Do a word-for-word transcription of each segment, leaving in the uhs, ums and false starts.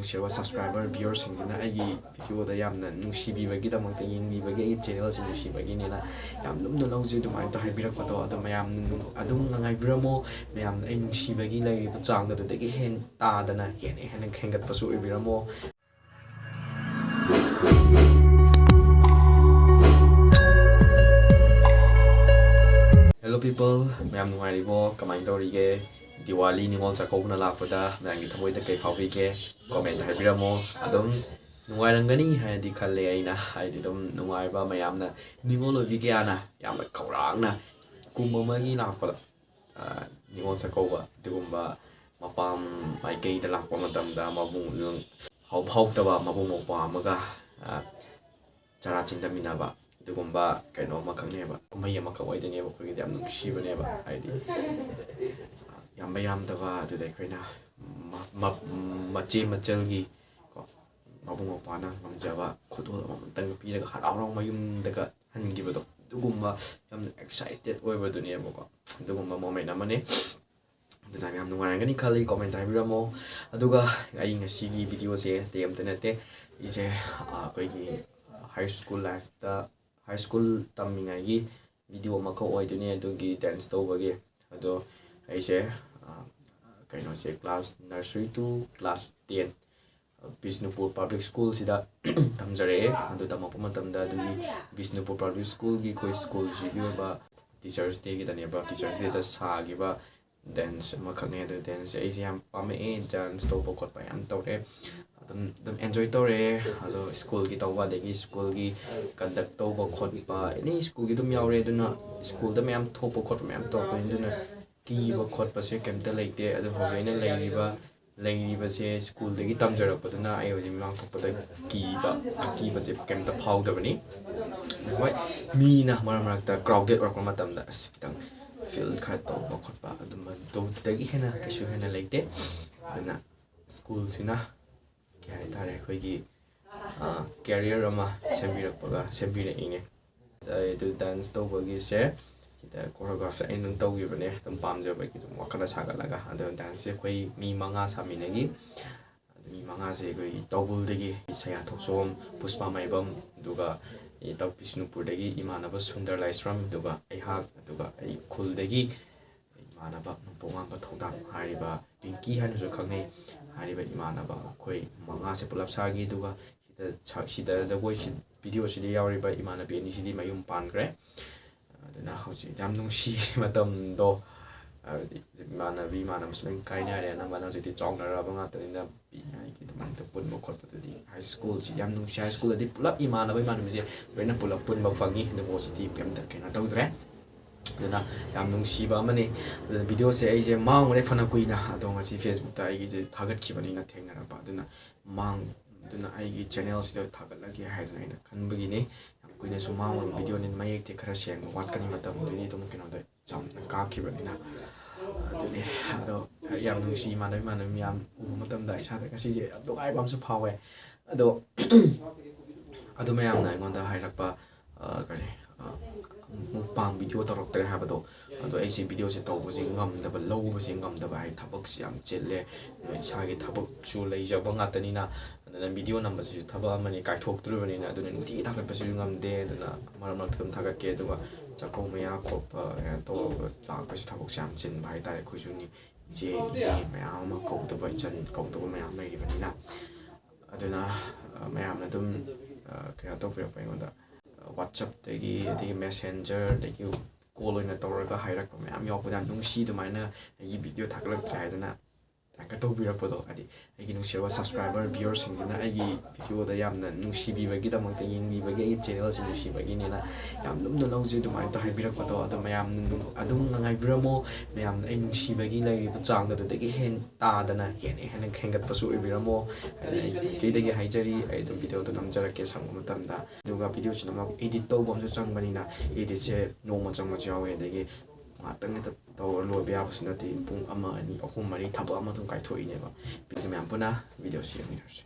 ꯅꯨꯡꯁꯤꯔꯕ subscriber, viewerꯁꯤꯡꯁꯤꯅ ꯑꯩꯒꯤ videoꯗ ꯌꯥꯝꯅ ꯅꯨꯡꯁꯤꯕꯤꯕꯒꯤꯗꯃꯛꯇ, ꯌꯦꯡꯕꯤꯕꯒꯤ, ꯑꯩꯒꯤ channelꯁꯤ ꯅꯨꯡꯁꯤꯕꯒꯤꯅꯦꯅ ꯌꯥꯝ ꯂꯨꯝꯅ ꯂꯧꯖꯩ꯫ ꯑꯗꯨꯃꯥꯏꯅ ꯍꯥꯏꯕꯤꯔꯛꯄꯗꯣ ꯑꯗꯣ ꯃꯌꯥꯝ ꯑꯗꯨꯝ ꯉꯥꯏꯕꯤꯔꯝꯃꯣ꯫ ꯃꯌꯥꯝꯅ ꯑꯩ ꯅꯨꯡꯁꯤꯕꯒꯤ ꯂꯩꯔꯤꯕ ꯆꯥꯡ ꯑꯗꯨꯗꯒꯤ ꯍꯦꯟ ꯇꯥꯗꯅ ꯍꯦꯟꯅ ꯍꯦꯟꯅ ꯍꯦꯟꯒꯠꯄꯁꯨ ꯑꯣꯏꯕꯤꯔꯝꯃꯣ꯫ Hello people, ꯃꯌꯥꯝ ꯅꯨꯡꯉꯥꯏꯔꯤꯕꯣ? ꯀꯃꯥꯏꯅ ꯇꯧꯔꯤꯒꯦ? ꯗꯤꯋꯥꯂꯤ, ꯅꯤꯉꯣꯜ ꯆꯥꯛꯀꯧꯕꯅ ꯂꯥꯛꯄꯗ ꯃꯌꯥꯝꯒꯤ ꯊꯃꯣꯏꯗ ꯀꯩ ꯐꯥꯎꯕꯤꯒꯦ? Comment ꯍꯥꯏꯕꯤꯔꯝꯃꯣ꯫ ꯑꯗꯨꯝ ꯅꯨꯡꯉꯥꯏꯔꯝꯒꯅꯤ ꯍꯥꯏꯅꯗꯤ ꯈꯜꯂꯦ ꯑꯩꯅ, ꯍꯥꯏꯗꯤ ꯑꯗꯨꯝ ꯅꯨꯡꯉꯥꯏꯕ, ꯃꯌꯥꯝꯅ ꯅꯤꯉꯣꯜ ꯑꯣꯏꯕꯤ ꯀꯌꯥꯅ ꯌꯥꯝꯅ ꯈꯧꯔꯥꯡꯅ ꯀꯨꯝ ꯑꯃꯒꯤ ꯂꯥꯛꯄꯗ, ꯑ, ꯅꯤꯉꯣꯜ ꯆꯥꯛꯀꯧꯕ ꯑꯗꯨꯒꯨꯝꯕ ꯃꯄꯥꯝ ꯃꯥꯏꯀꯩꯗ ꯂꯥꯛꯄ ꯃꯇꯝꯗ ꯃꯕꯨꯡ ꯍꯧ-, ꯍꯧꯇꯕ ꯃꯕꯨꯡ ꯃꯧꯄ꯭ꯋꯥ ꯑꯃꯒ, ꯑ, ꯆꯔꯥ ꯆꯤꯟꯗꯃꯤꯟꯅꯕ ꯑꯗꯨꯒꯨꯝꯕ ꯀꯩꯅꯣ ꯑꯃꯈꯛꯅꯦꯕ, ꯀꯨꯝꯍꯩ ꯑꯃꯈꯛ ꯑꯣꯏꯗꯣꯏꯅꯦꯕ꯫ ꯑꯩꯈꯣꯏꯒꯤꯗꯤ ꯌꯥꯝ ꯅꯨꯡꯁꯤꯕꯅꯦꯕ, ꯍꯥꯏꯗꯤ ꯌꯥꯝꯕ ꯌꯥꯝꯗꯕ, ꯑꯗꯨꯗ ꯑꯩꯈꯣꯏꯅ ꯃ-, ꯃ-, ꯃꯆꯦ ꯃꯆꯜꯒꯤ ꯀꯣ, ꯃꯕꯨꯡ ꯃꯧꯄ꯭ꯋꯥꯅ ꯉꯝꯖꯕ ꯈꯨꯗꯣꯜ ꯑꯃꯃꯝꯇꯪ ꯄꯤꯔꯒ ꯍꯔꯥꯎ ꯍꯔꯥꯎ ꯃꯌꯨꯝꯗꯒ ꯍꯟꯈꯤꯕꯗꯣ, ꯑꯗꯨꯒꯨꯝꯕ ꯌꯥꯝꯅ excited ꯑꯣꯏꯕꯗꯨꯅꯦꯕꯀꯣ꯫ ꯑꯗꯨꯒꯨꯝꯕ moment ꯑꯃꯅꯦ꯫ ꯑꯗꯨꯅ ꯌꯥꯝ ꯅꯨꯡꯉꯥꯏꯔꯝꯒꯅꯤ ꯈꯜꯂꯤ, comment ꯍꯥꯏꯕꯤꯔꯝꯃꯣ꯫ ꯑꯗꯨꯒ ꯑꯩ ꯉꯁꯤꯒꯤ videoꯁꯦ ꯑꯇꯩ ꯑꯝꯇ ꯅꯠꯇꯦ, ꯑꯩꯁꯦ, ꯑ, ꯑꯩꯈꯣꯏꯒꯤ high school lifeꯇ, high school ꯇꯝꯃꯤꯉꯩꯒꯤ video ꯑꯃꯈꯛ ꯑꯣꯏꯗꯣꯏꯅꯦ, ꯑꯗꯨꯒꯤ dance ꯇꯧꯕꯒꯤ꯫ ꯑꯗꯣ ꯑꯩꯁꯦ, ꯑ, ꯀꯩꯅꯣꯁꯦ, class nursery to class ten Bishnupur Public Schoolꯁꯤꯗ ꯇꯝꯖꯔꯛꯑꯦ꯫ ꯑꯗꯨ ꯇꯝꯃꯛꯄ ꯃꯇꯝꯗ ꯑꯗꯨꯒꯤ ꯕꯤꯁꯅꯨꯄꯨꯔ Public Schoolꯒꯤ ꯑꯩꯈꯣꯏ schoolꯁꯤꯒꯤ ꯑꯣꯏꯕ Teachers Dayꯒꯤꯗꯅꯦꯕ, Teachers Dayꯗ ꯁꯥꯈꯤꯕ dance ꯑꯃꯈꯛꯅꯦ꯫ ꯑꯗꯨ danceꯁꯦ ꯑꯩꯁꯦ ꯌꯥꯝ ꯄꯥꯝꯃꯛꯑꯦ, dance ꯇꯧꯕ ꯈꯣꯠꯄ ꯌꯥꯝ ꯇꯧꯔꯛꯑꯦ꯫ ꯑꯗꯨꯝ, ꯑꯗꯨꯝ enjoy ꯇꯧꯔꯛꯑꯦ꯫ ꯑꯗꯣ schoolꯒꯤ ꯇꯧꯕ, ꯑꯗꯒꯤ schoolꯒꯤ conduct ꯇꯧꯕ ꯈꯣꯠꯄ, any schoolꯒꯤ ꯑꯗꯨꯝ ꯌꯥꯎꯔꯦ꯫ ꯑꯗꯨꯅ schoolꯗ ꯃꯌꯥꯝ ꯊꯣꯛꯄ ꯈꯣꯠꯄ ꯃꯌꯥꯝ ꯇꯧꯔꯛꯄꯅꯤ꯫ ꯑꯗꯨꯅ ꯀꯤꯕ ꯈꯣꯠꯄꯁꯦ ꯀꯩꯝꯇ ꯂꯩꯇꯦ꯫ ꯑꯗꯣ ꯍꯧꯖꯤꯛ ꯑꯩꯅ ꯂꯩꯔꯤꯕ, ꯂꯩꯔꯤꯕꯁꯦ schoolꯗꯒꯤ ꯇꯝꯖꯔꯛꯄꯗꯨꯅ ꯑꯩ ꯍꯧꯖꯤꯛ ꯃꯤꯃꯥꯡ ꯊꯣꯛꯄꯗ ꯀꯤꯕ, ꯑꯀꯤꯕꯁꯦ ꯀꯩꯝꯇ ꯐꯥꯎꯗꯕꯅꯤ꯫ ꯍꯣꯏ, ꯃꯤꯅ ꯃꯔꯛ ꯃꯔꯛꯇ crowded ꯑꯣꯏꯔꯛꯄ ꯃꯇꯝꯗ ꯑꯁ ꯈꯤꯇꯪ feel ꯈꯔ ꯇꯧꯕ ꯈꯣꯠꯄ ꯑꯗꯨꯝꯕ ꯇꯧꯕꯗꯨꯗꯒꯤ ꯍꯦꯟꯅ ꯀꯩꯁꯨ ꯍꯦꯟꯅ ꯂꯩꯇꯦ꯫ ꯑꯗꯨꯅ schoolꯁꯤꯅ ꯀꯩ ꯍꯥꯏꯇꯥꯔꯦ, ꯑꯩꯈꯣꯏꯒꯤ, ꯑ, career ꯑꯃ ꯁꯦꯝꯕꯤꯔꯛꯄꯒ ꯁꯦꯝꯕꯤꯔꯛꯏꯅꯦ꯫ ꯑꯗꯨ dance ꯇꯧꯕꯒꯤꯁꯦ ꯁꯤꯗ choreographꯁꯦ ꯑꯩꯅ ꯑꯗꯨꯝ ꯇꯧꯈꯤꯕꯅꯦ, ꯑꯗꯨꯝ ꯄꯥꯝꯖꯕꯒꯤ ꯑꯗꯨꯝ ꯋꯥꯈꯜꯅ ꯁꯥꯒꯠꯂꯒ꯫ ꯑꯗꯣ danceꯁꯦ ꯑꯩꯈꯣꯏ ꯃꯤ ꯃꯉꯥ ꯁꯥꯃꯤꯟꯅꯈꯤ꯫ ꯑꯗꯨ ꯃꯤ ꯃꯉꯥ ꯃꯥꯁꯦ ꯑꯩꯈꯣꯏꯒꯤ ꯇꯧꯕꯨꯜꯗꯒꯤ ꯁꯌꯥ ꯊꯣꯛꯆꯣꯝ, ꯄꯨꯁꯄꯥ ꯃꯥꯏꯕꯝ, ꯑꯗꯨꯒ ꯏꯇꯥꯎ ꯕꯤꯁꯅꯨꯄꯨꯔꯗꯒꯤ ꯏꯃꯥꯟꯅꯕ ꯁꯨꯟꯗꯔ ꯂꯥꯏꯁ꯭ꯔꯝ, ꯑꯗꯨꯒ ꯑꯩꯍꯥꯛ, ꯑꯗꯨꯒ ꯑꯩ ꯈꯨꯜꯗꯒꯤ ꯏꯃꯥꯟꯅꯕ ꯅꯣꯡꯄꯣꯛ ꯉꯥꯡꯕ ꯊꯧꯗꯥꯝ ꯍꯥꯏꯔꯤꯕ ꯄꯤꯡꯀꯤ ꯍꯥꯏꯅꯁꯨ ꯈꯪꯅꯩ꯫ ꯍꯥꯏꯔꯤꯕ ꯏꯃꯥꯟꯅꯕ ꯑꯩꯈꯣꯏ ꯃꯉꯥꯁꯦ ꯄꯨꯂꯞ ꯁꯥꯈꯤ꯫ ꯑꯗꯨꯒ ꯁꯤꯗ ꯁꯥ-, ꯁꯤꯗ ꯖꯒꯣꯏꯁꯤ, ꯚꯤꯗꯤꯑꯣꯁꯤꯗ ꯌꯥꯎꯔꯤꯕ ꯏꯃꯥꯟꯅꯕꯤ ꯑꯅꯤꯁꯤꯗꯤ ꯃꯌꯨꯝ ꯄꯥꯟꯈ꯭ꯔꯦ꯫ ꯑꯗꯨꯅ ꯍꯧꯖꯤꯛ ꯌꯥꯝ ꯅꯨꯡꯁꯤ ꯃꯇꯝꯗꯣ, ꯍꯥꯏꯕꯗꯤ ꯏꯃꯥꯟꯅꯕꯤ ꯏꯃꯥꯟꯅꯕꯁꯨ ꯂꯣꯏ ꯀꯥꯏꯅꯔꯦ, ꯑꯅꯝꯕꯅ ꯍꯧꯖꯤꯛꯇꯤ ꯆꯥꯎꯅꯔꯛꯑꯕ ꯉꯥꯛꯇꯅꯤꯅ꯫ ꯄꯤꯛꯏꯉꯩꯒꯤ ꯑꯗꯨꯃꯥꯏꯅ ꯄꯨꯟꯕ ꯈꯣꯠꯄꯗꯨꯗꯤ ꯍꯥꯏ ꯁ꯭ꯀꯨꯜꯁꯤ ꯌꯥꯝ ꯅꯨꯡꯁꯤ꯫ ꯍꯥꯏ ꯁ꯭ꯀꯨꯜꯗꯗꯤ ꯄꯨꯂꯞ ꯏꯃꯥꯟꯅꯕ ꯏꯃꯥꯟꯅꯕꯤꯁꯦ ꯂꯣꯏꯅ ꯄꯨꯂꯞ ꯄꯨꯟꯕ ꯐꯪꯉꯤ꯫ ꯑꯗꯨꯕꯨ ꯍꯧꯖꯤꯛꯇꯤ ꯀꯩꯝꯇ ꯀꯩꯅꯣ ꯇꯧꯗ꯭ꯔꯦ꯫ ꯑꯗꯨꯅ ꯌꯥꯝ ꯅꯨꯡꯁꯤꯕ ꯑꯃꯅꯤ꯫ ꯑꯗꯨꯅ ꯚꯤꯗꯤꯑꯣꯁꯦ ꯑꯩꯁꯦ ꯃꯥꯡꯉꯨꯔꯦ ꯐꯅ ꯀꯨꯏꯅ, ꯑꯗꯣ ꯉꯁꯤ ꯐꯦꯁꯕꯨꯛꯇ ꯑꯩꯒꯤꯁꯦ ꯊꯥꯒꯠꯈꯤꯕꯅꯤꯅ ꯊꯦꯡꯅꯔꯛꯄ꯫ ꯑꯗꯨꯅ ꯃꯥꯡ-, ꯑꯗꯨꯅ ꯑꯩꯒꯤ ꯆꯦꯅꯦꯜꯁꯤꯗ ꯊꯥꯒꯠꯂꯒꯦ ꯍꯥꯏꯗꯅ ꯑꯩꯅ ꯈꯟꯕꯒꯤꯅꯤ꯫ ꯌꯥꯝ ꯀꯨꯏꯅꯁꯨ ꯃꯥꯡꯉꯨꯔꯕ ꯚꯤꯗꯤꯑꯣꯅꯤ, ꯃꯌꯦꯛꯇꯤ ꯈꯔ ꯁꯦꯡꯅ ꯋꯥꯠꯀꯅꯤ, ꯃꯇꯝꯗꯨꯗꯤ ꯑꯗꯨꯝ ꯀꯩꯅꯣꯗ ꯆꯝꯅ ꯀꯥꯞꯈꯤꯕꯅꯤꯅ꯫ ꯑꯗꯨꯅꯤ꯫ ꯑꯗꯣ ꯑꯩ ꯌꯥꯝ ꯅꯨꯡꯁꯤ ꯏꯃꯥꯟꯅꯕ ꯏꯃꯥꯟꯅꯕ ꯃꯌꯥꯝ ꯎꯕ ꯃꯇꯝꯗ ꯏꯁꯥꯗ ꯉꯁꯤꯁꯦ ꯌꯥꯝ ꯅꯨꯡꯉꯥꯏꯕ ꯑꯃꯁꯨ ꯐꯥꯎꯋꯦ꯫ ꯑꯗꯣ ꯑꯗꯨ ꯃꯌꯥꯝꯅ ꯑꯩꯉꯣꯟꯗ ꯍꯥꯏꯔꯛꯄ, ꯑ, ꯀꯔꯤ, ꯑ, ꯃꯨꯛꯕꯥꯡ ꯚꯤꯗꯤꯑꯣ ꯇꯧꯔꯛꯇ꯭ꯔꯦ ꯍꯥꯏꯕꯗꯣ, ꯑꯗꯣ ꯑꯩꯁꯦ ꯚꯤꯗꯤꯑꯣꯁꯦ ꯇꯧꯕꯁꯦ ꯉꯝꯗꯕ, ꯂꯧꯕꯁꯦ ꯉꯝꯗꯕ, ꯍꯥꯏꯗꯤ ꯊꯕꯛꯁꯦ ꯌꯥꯝ ꯆꯤꯜꯂꯦ꯫ ꯏꯁꯥꯒꯤ ꯊꯕꯛꯁꯨ ꯂꯩꯖꯕ ꯉꯥꯛꯇꯅꯤꯅ, ꯑꯗꯨꯅ ꯚꯤꯗꯤꯑꯣ ꯅꯝꯕꯁꯤꯁꯨ ꯊꯕꯛ ꯑꯃꯅꯤ, ꯀꯥꯏꯊꯣꯛꯇ꯭ꯔꯤꯕꯅꯤꯅ, ꯑꯗꯨꯅ ꯅꯨꯡꯇꯤꯒꯤ ꯊꯥꯒꯠꯄꯁꯤꯁꯨ ꯉꯝꯗꯦ꯫ ꯑꯗꯨꯅ ꯃꯔꯛ ꯃꯔꯛꯇ ꯑꯗꯨꯝ ꯊꯥꯒꯠꯀꯦ꯫ ꯑꯗꯨꯒ ꯆꯥꯛꯀꯧ ꯃꯌꯥ ꯈꯣꯠꯄ, ꯀꯩꯅꯣ ꯇꯧꯔꯒ ꯂꯥꯛꯄꯁꯤ ꯊꯕꯛꯁꯦ ꯌꯥꯝ ꯆꯤꯟꯕ ꯍꯥꯏꯇꯥꯔꯦ꯫ ꯑꯩꯈꯣꯏꯁꯨ ꯏꯆꯦ ꯏꯅꯦ ꯃꯌꯥꯝ ꯑꯃ ꯀꯧꯗꯕ, ꯏꯆꯟ ꯀꯧꯗꯕ ꯃꯌꯥꯝ ꯂꯩꯔꯤꯕꯅꯤꯅ꯫ ꯑꯗꯨꯅ, ꯑ, ꯃꯌꯥꯝꯅ ꯑꯗꯨꯝ, ꯑ, ꯀꯩꯅꯣ ꯇꯧꯕꯤꯔꯛꯄ ꯑꯩꯉꯣꯟꯗ, ꯑ, WhatsApp-ꯇꯒꯤ, ꯑꯗꯒꯤ Messenger-ꯗꯒꯤ call ꯑꯣꯏꯅ ꯇꯧꯔꯒ ꯍꯥꯏꯔꯛꯄ ꯃꯌꯥꯝ ꯌꯥꯎꯕꯗ ꯌꯥꯝ ꯅꯨꯡꯁꯤ꯫ ꯑꯗꯨꯃꯥꯏꯅ ꯑꯩꯒꯤ ꯚꯤꯗꯤꯑꯣ ꯊꯥꯒꯠꯂꯛꯇ꯭ꯔꯦ ꯍꯥꯏꯗꯅ ꯍꯦꯛꯇ ꯇꯧꯕꯤꯔꯛꯄꯗꯣ, ꯍꯥꯏꯗꯤ ꯑꯩꯒꯤ ꯅꯨꯡꯁꯤꯔꯕ subscriber, viewer-ꯁꯤꯡꯁꯤꯅ ꯑꯩꯒꯤ ꯚꯤꯗꯤꯑꯣꯗ ꯌꯥꯝꯅ ꯅꯨꯡꯁꯤꯕꯤꯕꯒꯤꯗꯃꯛꯇ, ꯌꯦꯡꯕꯤꯕꯒꯤ, ꯑꯩꯒꯤ ꯆꯦꯅꯦꯜꯁꯤ ꯅꯨꯡꯁꯤꯕꯒꯤꯅꯦꯅ ꯌꯥꯝ ꯂꯨꯝꯅ ꯂꯧꯖꯩ꯫ ꯑꯗꯨꯃꯥꯏꯅ ꯍꯥꯏꯕꯤꯔꯛꯄꯗꯣ, ꯑꯗꯣ ꯃꯌꯥꯝ ꯑꯗꯨꯝ ꯉꯥꯏꯕꯤꯔꯝꯃꯣ꯫ ꯃꯌꯥꯝꯅ ꯑꯩ ꯅꯨꯡꯁꯤꯕꯒꯤ ꯂꯩꯔꯤꯕ ꯆꯥꯡ ꯑꯗꯨꯗꯒꯤ ꯍꯦꯟ ꯇꯥꯗꯅ ꯍꯦꯟꯅ ꯍꯦꯟꯅ ꯍꯦꯟꯒꯠꯄꯁꯨ ꯑꯣꯏꯕꯤꯔꯝꯃꯣ꯫ ꯑꯩ ꯃꯥꯏꯀꯩꯗꯒꯤ ꯍꯥꯏꯖꯔꯤ, ꯑꯩ ꯑꯗꯨꯝ ꯚꯤꯗꯤꯑꯣꯗꯣ ꯅꯝꯖꯔꯛꯀꯦ ꯁꯪꯕ ꯃꯇꯝꯗ꯫ ꯑꯗꯨꯒ ꯚꯤꯗꯤꯑꯣꯁꯤ ꯅꯝꯕ edit ꯇꯧꯕ ꯑꯃꯁꯨ ꯆꯪꯕꯅꯤꯅ, edit-ꯁꯦ ꯅꯣꯡꯃ ꯆꯪꯕꯁꯨ ꯌꯥꯎꯋꯦ, ꯑꯗꯒꯤ ꯉꯥꯛꯇꯪ ꯍꯦꯛꯇ ꯇꯧꯔ ꯂꯣꯏꯕ ꯌꯥꯕꯁꯨ ꯅꯠꯇꯦ꯫ ꯄꯨꯡ ꯑꯃ, ꯑꯅꯤ, ꯑꯍꯨꯝ, ꯃꯔꯤ ꯊꯕꯛ ꯑꯃ ꯑꯗꯨꯝ ꯀꯥꯏꯊꯣꯛꯏꯅꯦꯕ꯫ ꯑꯗꯨ ꯃꯌꯥꯝ ꯄꯨꯟꯅ ꯚꯤꯗꯤꯑꯣꯁꯤ ꯌꯦꯡꯃꯤꯟꯅꯔꯁꯤ꯫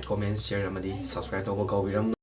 comment, share ꯑꯃꯗꯤ subscribe ꯇꯧꯕ ꯀꯥꯎꯕꯤꯔꯝꯒꯅꯨ꯫